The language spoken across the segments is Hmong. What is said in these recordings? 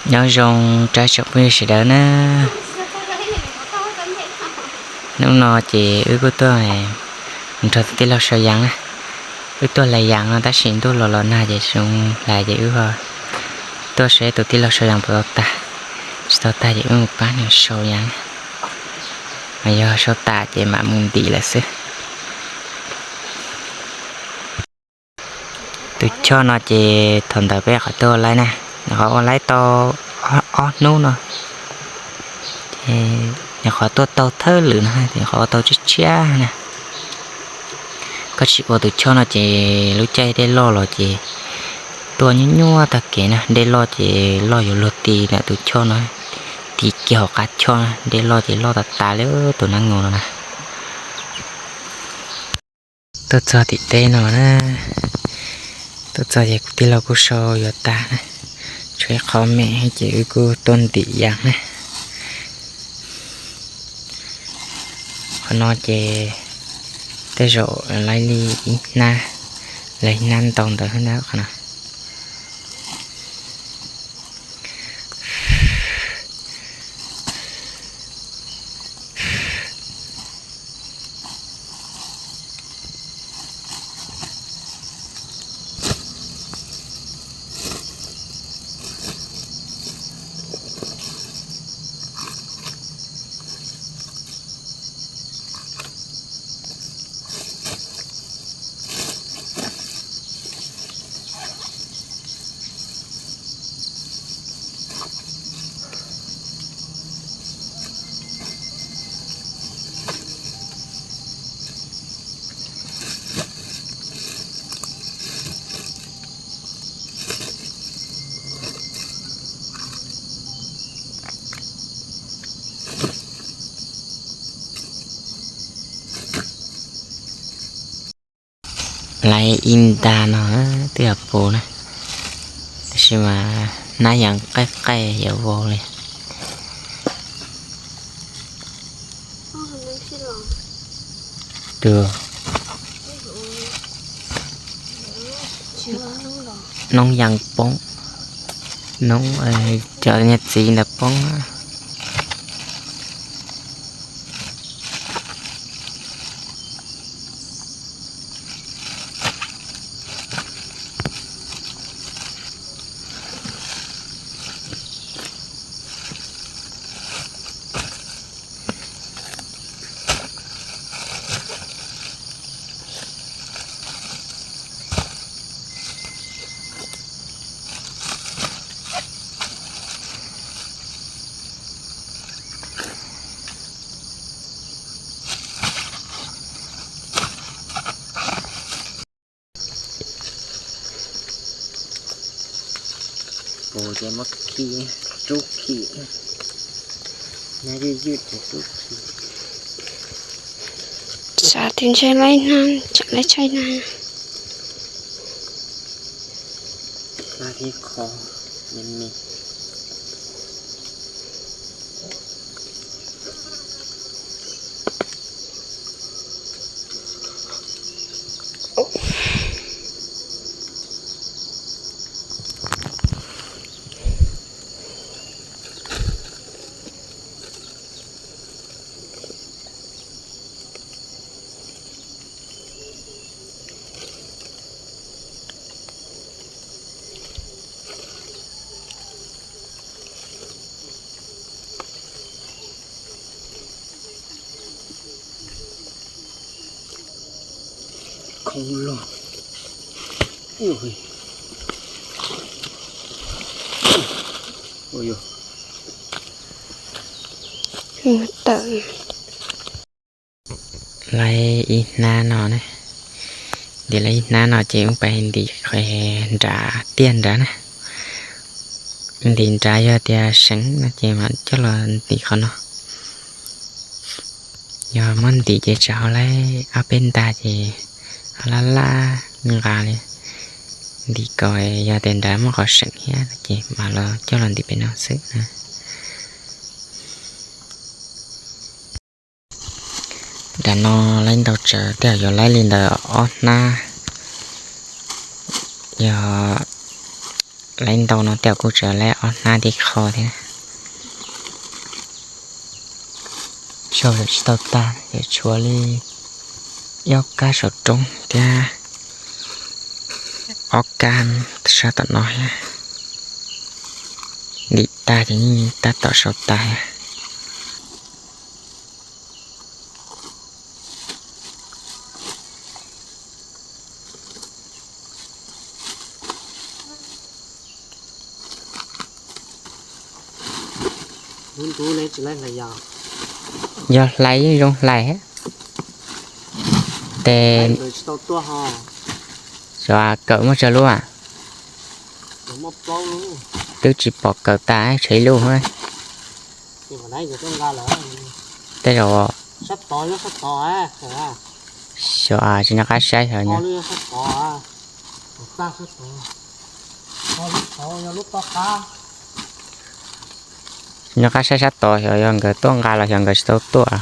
Nyob zoo rau tsoom phooj ywg sawv daws na. Hnub no ces wb kuj tuaj mus nrog tus tij laug sau yas na. Wb tuaj hlais yas no tab sis ntuj los los nag ces tsis zoo hlais ces wb tuaj saib tus tij laug sau yas puas tau tag. Tsis tau tag ces wb mus pab nws sau yas na. Mas yog sau tas ces mam mus ntim lawm xwb. Tus choj no ces thaum ntawd peb qhov tuaj ua laib na, nyuam qhuav ua laib tau ob hnub no, nyuam qhuav tuaj tau thawj lwm no, nyuam qhuav ua tau tshiab tshiab na. Koj tsis ua tus choj no ces lub caij dej loj los ces tuaj nyuaj nyuaj tag kev na, dej loj ces loj yuav luag ti ntawm tus choj no, ti kiag hauv qab choj, dej loj ces loj tas tas li tus nab nus no na. Tuaj txog tim teb no na, tuaj txog ces kuv tij laug kuj sau yuav tag na, tshuav ib qho me ces wb kuj tuaj ntim yas na. Qhov no ces tej zaum laib li ib hnab, laib hnab ntau ntawd na qhov no. Laib ib nta no twb yog puv na, tab sis mas hnab yas qaij qaij yuav vau li. Tus noob yas poob, noob cov niag txiv ntawd poob. Puv ces muab khi, rub khi, hnab ywj ywj ces rub khi. Xav tias ntshe laib hnab, tseem laib tshaib hnab. Hnab thib qho me me. Khoob lug. Tawm. Laib ib hnab no ne, ntim laib ib hnab no ces wb pais ntim nram tiaj nrad na. Ntim nrad yog tias seev no ces mam coj los ntim qhov no. Yog muab ntim ces tsam ho laib ob peb ntag ces ho laj laj nqa li. Ntim kom yog tias nrad muaj qhov seem thiab ces mam los coj los ntim pem no xwb na. Nram no laib ntau tsawv, tej zaum yuav laib li ntawm ob hnab, yog Laib ntau no tej zaum kuj tseem laib ob hnab tib qho thiab. Sau tsis tau tag, ces tshuav li ib ob kab saum roob thiab ob kab sab tom no thiab. Dim tag ces yeej tab tom sau tag thiab. Yog hlais yeej zoo hlais thiab. Tes xyov kawm muaj tsawg lub a? Twb tsis pom kawm tas, tshuav ib lub. Tej zaum xyov, tsis nco qab saib xyov. Tsis nco qab saib sab tod xyov yog nkawd tuaj nqa los xyov nkawd tsis tau tuaj.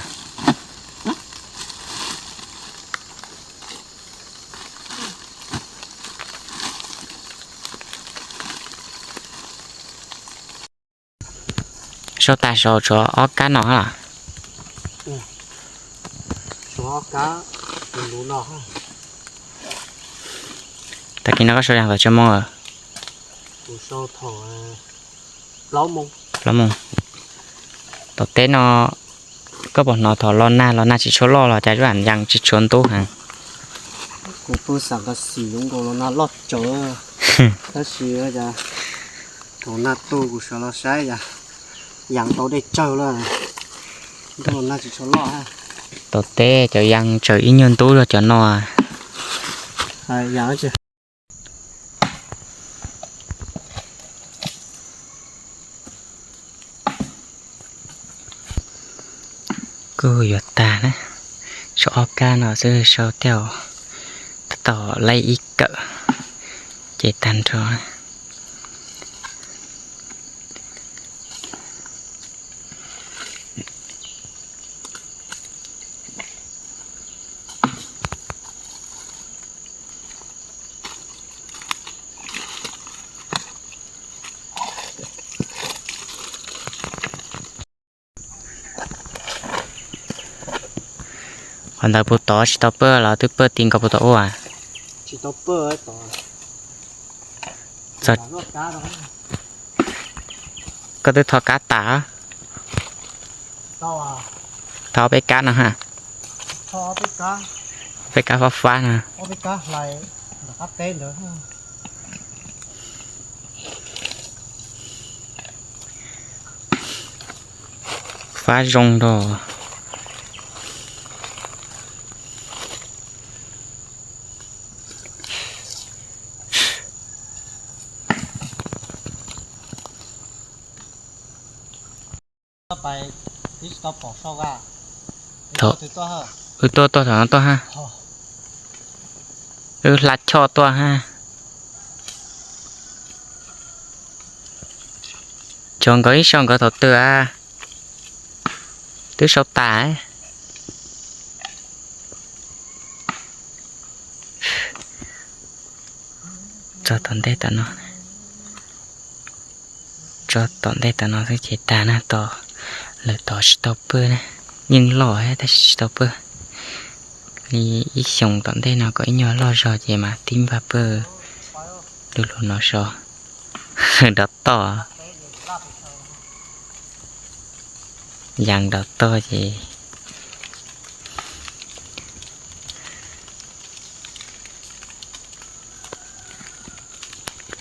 Sau tag saud tshuav ob kab no los? Tag kis no koj sau yas thaum tsawg moos lawm? Plaub moos. Tom teb no koj puas hnov thaum los nag los nag tsis tshua loj los cas zuj am yas tsis tshua ntub heev? Kuv pw xam kas xim zoo nkaus los nag loj tsawv, tab sis cas thaum nag tu kuv sawv los saib yas tau dej tsawg lawm, ntuj los nag tsis tshua loj. Tom teb cov yas tseem ib nyuag ntub zog cov no. Kuj yuav tag na, sau ob kab no xwb sau tej zaum tab tom laib ib kawm ces tag nrho. Qhov ntawd puas tod tsis tau pawj los twb pawj ti nkaus puas tod ua? Koj twb tho kab tas? Tho peb kab no ha. Peb kab fab fab no. Fab zoo rau. Wb tuaj tuaj thaum no tuaj ha. Wb hla choj tuaj ha. Tsuav nkawd ib sau nkawd thaum twg a? Twb sau tas. Tso tom ntej tom no, tso tom ntej tom no xwb ces tag na. Tos lawm tod tsis tau pawj na, yeej loj tab sis tsis tau pawj. Li ib xyoos tom ntej no kom ib nyuag loj zog ces mam tib npaj pawj. Lub lub no so nrov toj, yas nrov toj ces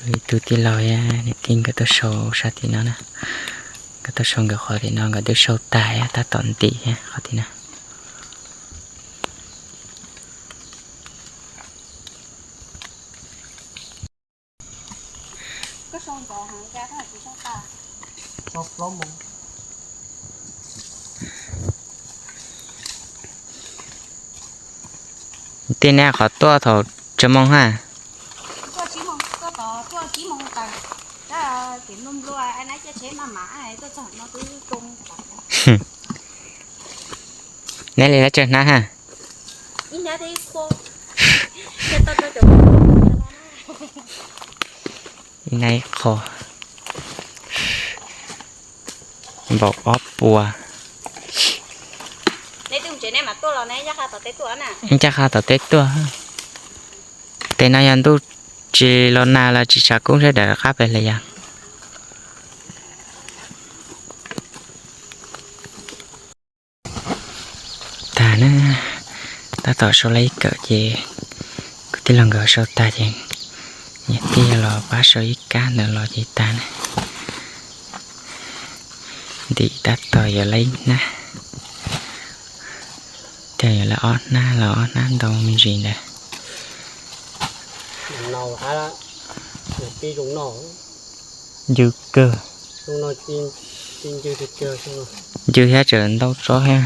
ib tug tij laug thiab niam tij nkawd tuaj sau sab tim no na. Nkawd tuaj sau nkawd qhov tim no nkawd twb sau tag tab tom ntim thiab qhov tim no. Tej neb qhov tuaj thaum tsawg moos ha? Neb li lab tsawg hnab ha? Nai qho npaum ob puas. Ncaj qha tom teb tuaj. Tes no yog ntuj tsis los nag los tsis tshav kub sawv daws rov qab pem hle yog. Tag na, tab tom sau lawm ib kawm ces kuv tij laug nkawd sau tag ces niam tij los pab sau ib kab ntawd los ces tag na. Ntim tab tom yuav lawm ib hnab, tag yuav lawm ob hnab los ob hnab ntau me ntsis ntawd. Ncw kawg. Ncw thiab tseem ntau tsob thiab,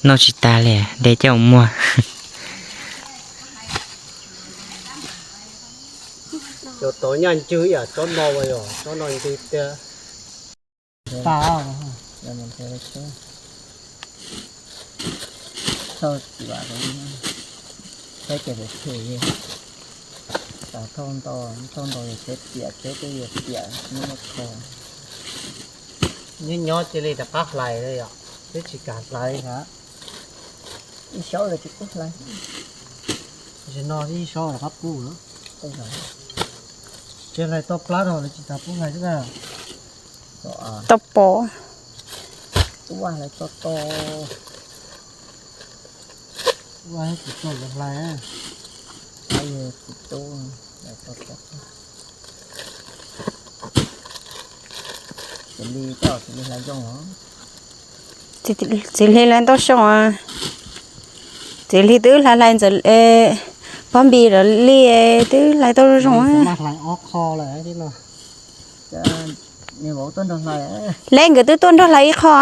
noj tsis tag li, de coj mus muag. Cov tod nyaj ncw ib yam tsob no, tsob no ncw tiag. Nyob nyob cia li rov qab hlais li yom, twb tsis kam hlais li ntag. Ib saub los tsis pub hlais. Tam sim no ib saub rov qab pub lawm. Ces hlais tau plab rau lawv tsis tas pub hlais xwb na. Tau pom. Ua hlais tau tau. Ua tsis tau lawv hlais. Tsis tau tau. Txiv Hli, txiv Hli hlais zoo os. Txiv Hli hlais tau zoo. Txiv Hli twb hlais hlais ntxawm Pob Npis lawv li, twb hlais tau zoo. Leb nkawd twb tuaj nrog hlais ib qho.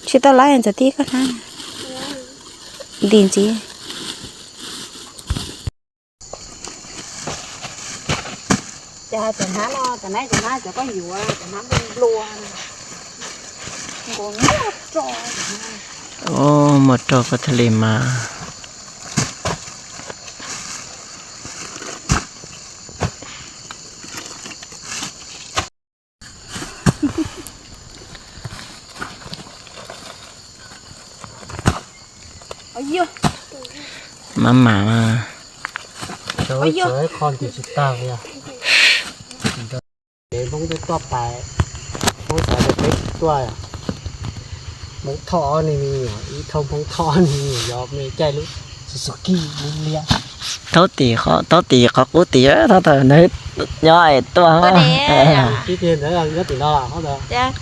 Tsis tau lawm, ntxawm tib koj hnab nti ntxiv. Ces hais cov hnab no, cov hnab, cov hnab cov koj yuav, cov hnab nplua nplua, nkaus muaj tso. Muaj roj koj thiaj li mas. Maj mam mas. Qho nti tsis tag li. Dev Hmoob twb tuaj pais, Hmoob xav tias peb tsis tuaj. Hmoob Thoj ob niag me nyuam, ib thauj Hmoob Thoj ob niag me nyuam yog me caij lub Suzuki liab liab. Thaub tim, thaub tim qhov qub tim, thaub tim nyob es tuaj.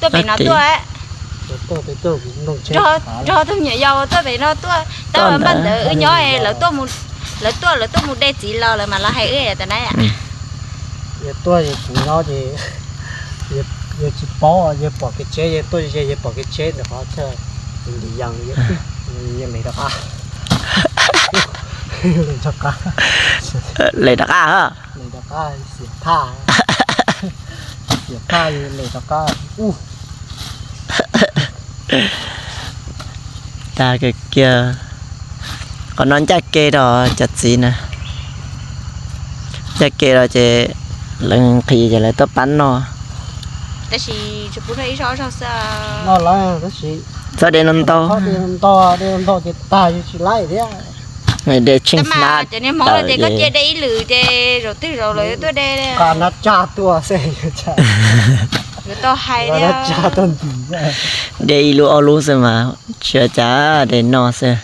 Tuaj pem no tuaj. Nrog tus me nyuam yaus tuaj pem no tuaj, tab sis npaj ntawd wb nyob es lawv tuaj, lawv tuaj mus de txiv los lawv mam los hais wb tas na. Yog tuaj yog kuv nyob ces yog tsis paub, yog pom kev tsheb, yog tuaj ze yog pom kev tsheb ntawm qhov chaw, nti yees, yog le rov qab. Le rov qab. Le rov qab, xiam phaj, xiam phaj, le rov qab. Tag kiag kiag. Qhov no ncaj ke rau cov txiv na. Ncaj ke rau ces lawv nqhis ces lawv tuaj pab noj. Tab sis tsis pub noj ib zaug zaug xwb. Txhob de no ntau. De ntau ces tag yus tsis laib thiab. De tsheej hnab. Cov niag Hmoob no ces koj cia de ib lwm ces zaum twg zaum lawv tuaj de. Qa hnab tsaj tuaj xwb. Yuav tau hais thiab. De ib lub ob lub xwb mas tsis ua cas, de noj xwb.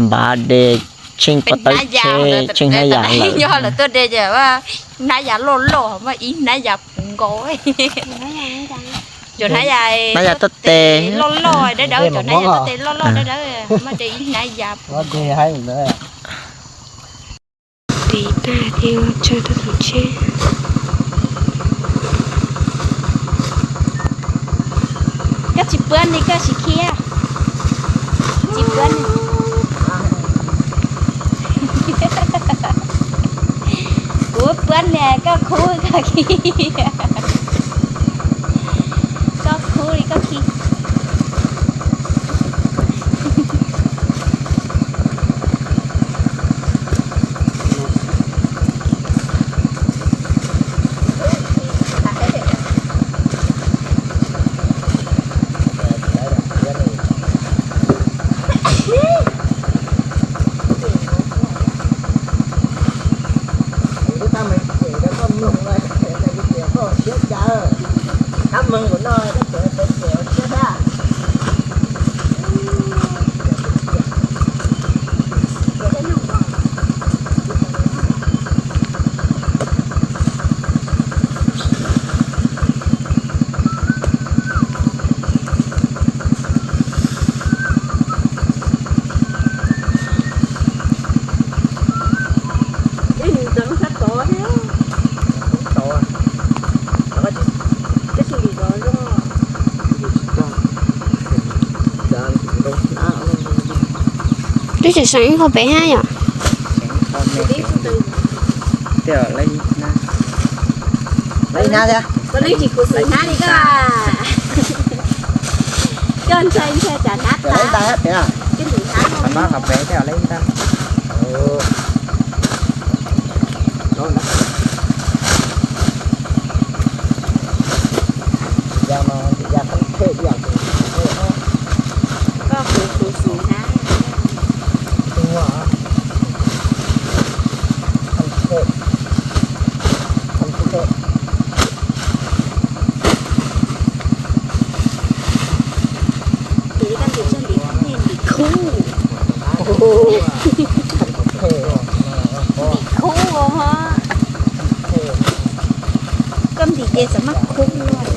Npav de tsheej pov tawb, tsheej hnab yas lawm. Yog lawv tuaj de ces hnab yas loj loj, muaj ib hnab yas puv nkaus. Cov hnab yas, hnab yas tuaj tes loj loj dawb dawb, cov hnab yas tuaj tes loj loj dawb dawb, muaj de ib hnab yas puv nkaus. Tiv tag thiab tsawg tau tus tsheb. Koj tsis puab li koj tsis khiav. Tsis puab li. Kuv puab li koj khub koj khi. Koj khub li koj khi. Twb tseem seem ib qho pem hab yom. Khub, khub, koj ntim ces txawm maj khub luaj.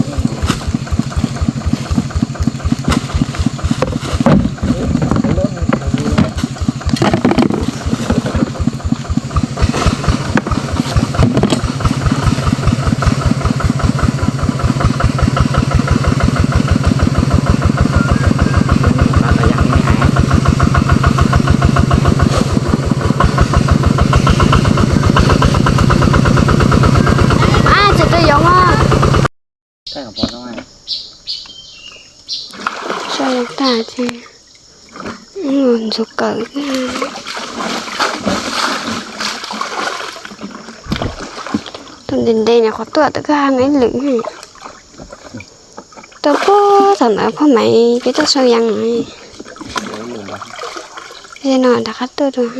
Tsis tau yoov a. Sau yoov tag ces ntxuav kawm. Tus ntev ntev no qhov tuaj tau koj ha ib lwm. Tau puag thaum ntawd phoj Maiv peb tuaj sau yees no rov qab tuaj dua.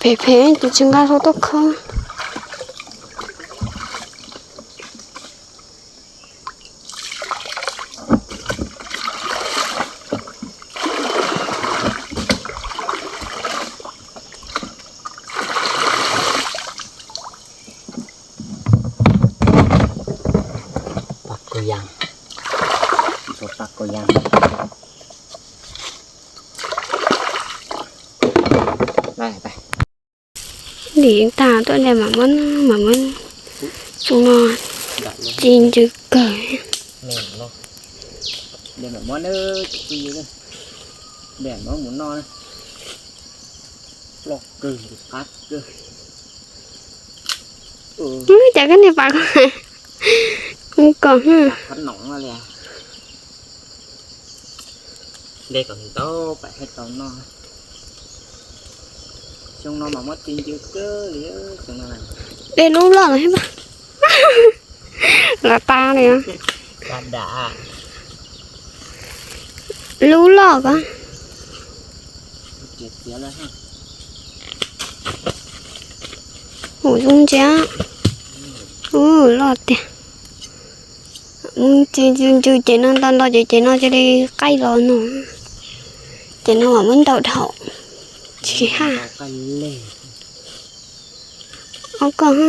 Phem phem ces tsis nqa hlo tuaj khawb. Pab kuj yas, pab kuj yas. Lim tag tuaj nte mam muab, mam muab no txi ncw kawg. Cas koj niag pas ko, kom de kom ntau pam thiaj tau noj. Xyoo no mas muab txi ncw kawg li. De lub loj los thiab mas, los tas li. Lub loj ko. Mus zoo ntsia. Ub, loj tiag. Mus ncw ncw ncw ces no nto nto ces ces no cia li qaij los no. Ces no mam muab ntaus dhau. Tsis haj. Ob koj.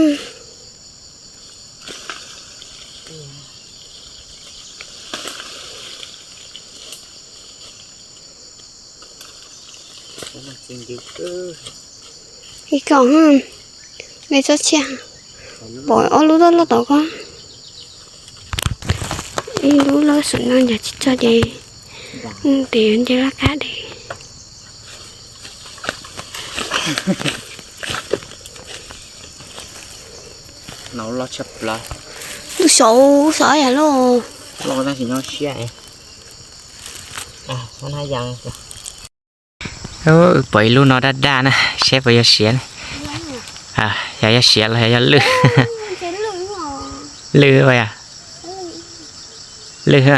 Ib koj, me tsob tshiab, pom ob lub loj loj tom ko. Ib lub loj saum no yog tsis txog ces tes yuav nce laj kab de. Lub saud xov yam loj. Loj tab sis nyob siab. Pom ib lub no daj daj na, saib puas yog siav ne. Yog, yog siav los yog lwj. Lwj yog, lwj.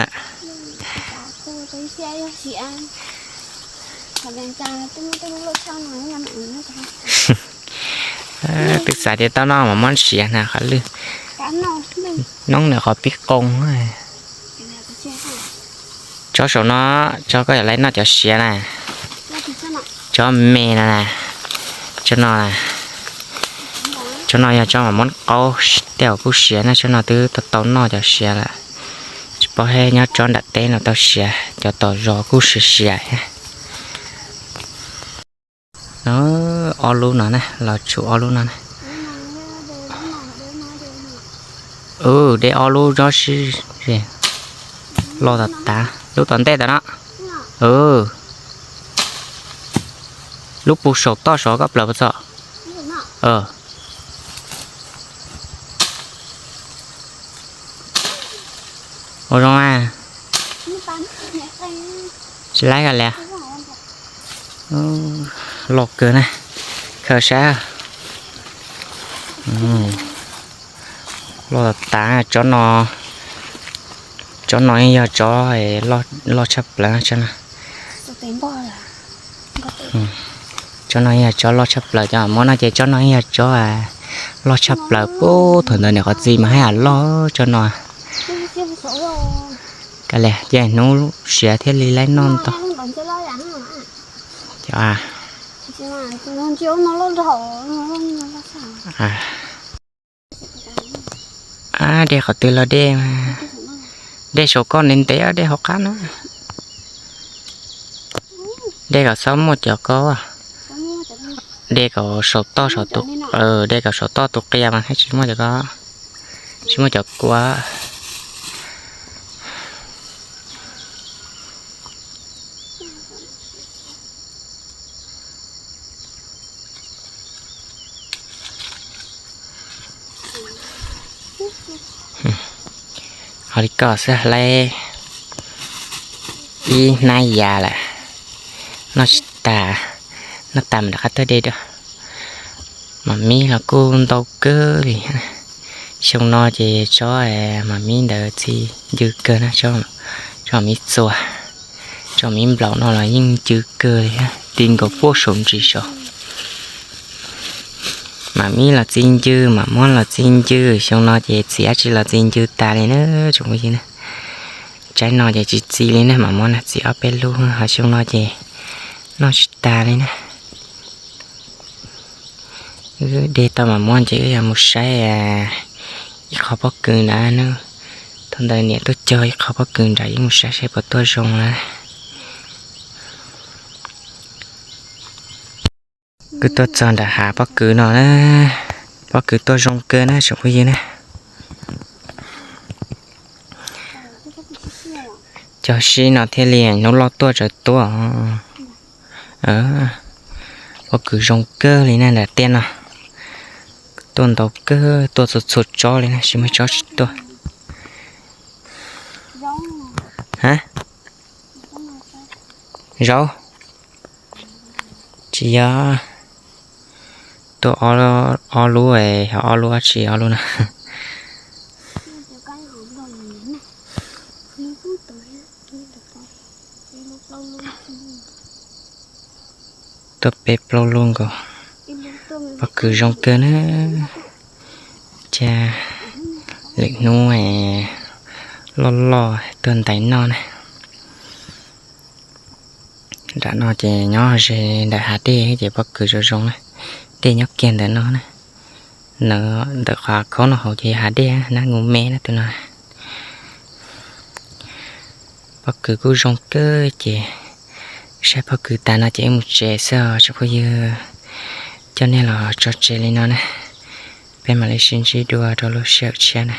Twb xav tias tau noj mas muab siav na qhov lwj. Noob nws qhov pib qoo. Tsob saum no, tsob koj yuav laiv noj cov siav na. Tsob me no na. Tsob no, tsob no yog tsob mas muab qaub tej zaum kuj siav na, tsob no twb tau tau noj cov siav lawm. Tsis paub hais nyob tsob nram teb no tau siav, cov tom zos kuj siav siav thiab. No, ob lub no na, los tsum ob lub no na. Dej ob lub zob sib ze, loj tas tas, lub tom ntej tas no. Lub puag saum toj saud koj plaws puas txog? Ua zoo a. Tsis laib koj li. Loj kawg na. Khaws saib. Loj tas tas. Tsob no yeej yog tsob loj tshaj plaws tsob no. Tsob no yeej yog tsob loj tshaj plaws, cov muab no ces tsob no yeej yog tsob loj tshaj plaws. Puag thaum ntawd niam qhov txiv mas haj yam loj tsob no. Kav liam, cia hnub siav thiaj li laib noj ntau. Dej qhov twg los dej, dej saum koj ntev ntev, dej hauv qab na. Dej kom txhob muaj cov ko, dej kom saum toj saum tus, dej kom saum toj tus qia mas thiaj tsis muaj cov ko, tsis muaj cov kua. Ho li koj xwb hleb ib hnab yas lawm, noj tsis tas, noj tas mam rov qab tuaj de dua. Mam mib los kuj ntau kawg li. Xyoo no ces tsob mam mib ntawd txi ncw kawg na, tsob mam mib txuas, tsob mam mib nplaum no los yeej ncw kawg li, ti nkaus puag saum ntsis saud. Mam mib los txi ncw, mam muab los txi ncw, xyoo no ces txiv dab tsi los txi ncw tas li na tsoom phooj ywg na. Tsaib no ces tsis txi li na, mam muab no txi ob peb lub, ho xyoo no ces noj tsis tas li na. Wb de tau mam muab ces wb yuav mus saib ib qho pob kws nrad na. Thaum ntawd niam tuaj cog ib qho pob kws nrad, wb mus saib saib puas tuaj zoo na. Wb tuaj txog nram hav pob kws no na, pob kws tuaj zoo kawg na tsoom phooj ywg na. Cog sib no thiaj li hnub loj tuaj tsaws tuaj. Pob kws zoo kawg li na nram tiaj no. Tuaj ntau kawg, tuaj txhua txhua tsob li na, tsis muaj tsob tsis tuaj. Ha? Zaub? Tsis yog. Tuaj ob lub, ob lub dab tsi ob lub no. Tuaj peb plaub lub nkaus. Pob kws zoo kawg na. Cas lwm hnub loj loj tuaj ntais noj na. Nram no ces nyob ze ntawm hav dej ces pob kws zoo zoo na. Dej nyob kiag ntawm no na. Ntawm qhov khaub no hauv ces yog hav dej, nab nkus me na tus no. Pob kws kuj zoo kawg ces saib pob kws tas no ces wb mus tsev xwb os tsoom phooj ywg. Coj nej los tso tseg li no na. Peb mam li sib ntsib dua rau lub sij hawm tshiab na.